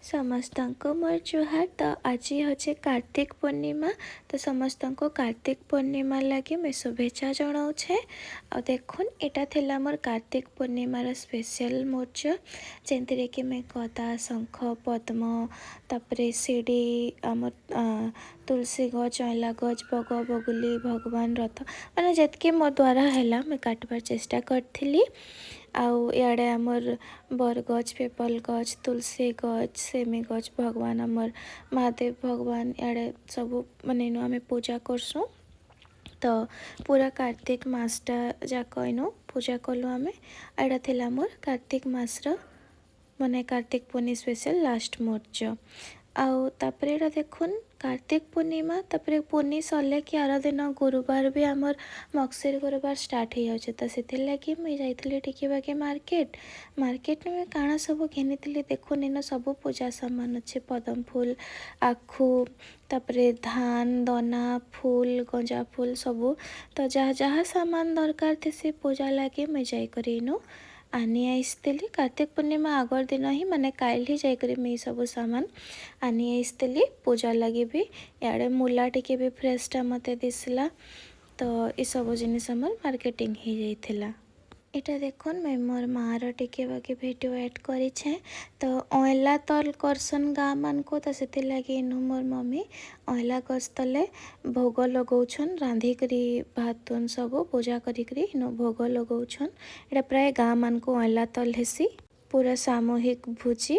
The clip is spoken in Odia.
ସମସ୍ତଙ୍କୁ ମୋର ଜୁହାର। ତ ଆଜି ହଉଛି କାର୍ତ୍ତିକ ପୂର୍ଣ୍ଣିମା। ତ ସମସ୍ତଙ୍କୁ କାର୍ତ୍ତିକ ପୂର୍ଣ୍ଣିମା ଲାଗି ମୁଇଁ ଶୁଭେଚ୍ଛା ଜଣାଉଛେ। ଆଉ ଦେଖୁନ୍, ଏଇଟା ଥିଲା ମୋର କାର୍ତ୍ତିକ ପୂର୍ଣ୍ଣିମାର ସ୍ପେଶାଲ ମୁର୍ଜ, ଯେନ୍ଥିରେ କି ମୁଇଁ ଗଦା, ଶଙ୍ଖ, ପଦ୍ମ, ତାପରେ ସିଡ଼ି, ଆମର ତୁଳସୀ ଗଛ, ଅଇଁଲା ଗଛ, ବଗ, ବଗୁଲି, ଭଗବାନ, ରଥ, ମାନେ ଯେତ୍କି ମୋ ଦ୍ୱାରା ହେଲା ମୁଇଁ କାଟବାର ଚେଷ୍ଟା କରିଥିଲି। ଆଉ ଇଆଡ଼େ ଆମର୍ ବରଗଛ, ପିପଲ ଗଛ, ତୁଳସୀ ଗଛ, ସେମି ଗଛ, ଭଗବାନ ଆମର୍ ମହାଦେବ ଭଗବାନ, ଇଆଡ଼େ ସବୁ ମାନେ ଇନୁ ଆମେ ପୂଜା କରସୁଁ। ତ ପୁରା କାର୍ତ୍ତିକ ମାସଟା ଯାକ ଇନୁ ପୂଜା କଲୁ ଆମେ। ଏଇଟା ଥିଲା ମୋର୍ କାର୍ତ୍ତିକ ମାସର, ମାନେ କାର୍ତ୍ତିକ ପୂର୍ଣ୍ଣି ସ୍ପେଶାଲ ଲାଷ୍ଟ ମୁର୍ଜ। ଆଉ ତାପରେ ଏଇଟା ଦେଖୁନ୍, କାର୍ତ୍ତିକ ପୂର୍ଣ୍ଣିମା ତାପରେ ପୂର୍ଣ୍ଣି ସରିଲେ କି ଆର ଦିନ ଗୁରୁବାର ବି ଆମର୍ ମଗଶିର ଗୁରୁବାର ଷ୍ଟାର୍ଟ ହେଇଯାଉଛି। ତ ସେଥିର୍ଲାଗି ମୁଇଁ ଯାଇଥିଲି ଟିକେ ବାକି ମାର୍କେଟ। ମାର୍କେଟରେ ମୁଇଁ କାଣା ସବୁ ଘିନିଥିଲି ଦେଖୁନ୍। ଇନ ସବୁ ପୂଜା ସାମାନ ଅଛି। ପଦମ ଫୁଲ, ଆଖୁ, ତାପରେ ଧାନ ଦନା, ଫୁଲ, ଗଞ୍ଜା ଫୁଲ ସବୁ। ତ ଯାହା ଯାହା ସାମାନ ଦରକାର ଥିସି ପୂଜା ଲାଗି, ମୁଇଁ ଯାଇକରି ଇନୁ ଆନି ଆସିଥିଲି। କାର୍ତ୍ତିକ ପୂର୍ଣ୍ଣିମା আগର ଦିନ ହିଁ, ମାନେ କାଲି ହିଁ ଯାଇକରି ମୁଇଁ ସବୁ ସାମାନ ଆନି ଆସିଥିଲି ପୂଜା ଲାଗି ବି। ଇଆଡ଼େ ମୂଲା ଟିକେ ବି ଫ୍ରେଶଟା ମତେ ଦିଶଲା। ତ ଏସବୁ ଜିନିଷ ଆମର ମାର୍କେଟିଂ ହେଇଯାଇଥିଲା। ଏଇଟା ଦେଖୁନ୍, ମୁଇଁ ମୋର୍ ମାଆର ଟିକେ ବାକି ଭିଡ଼ିଓ ଆଡ଼୍ କରିଛେଁ। ତ ଅଇଁଲା ତଲ୍ କରସନ୍ ଗାଁ ମାନଙ୍କୁ। ତ ସେଥିର୍ଲାଗି ଇନୁ ମୋର୍ ମମି ଅଇଁଲା ଗଛ ତଲେ ଭୋଗ ଲଗଉଛନ୍। ରାନ୍ଧିକରି ଭାତ ତୁନ୍ ସବୁ ପୂଜା କରିକରି ଇନୁ ଭୋଗ ଲଗଉଛନ୍। ଏଇଟା ପ୍ରାୟ ଗାଁ ମାନଙ୍କୁ ଅଇଁଲା ତଲ୍ ହେସି, ପୁରା ସାମୂହିକ ଭୋଜି।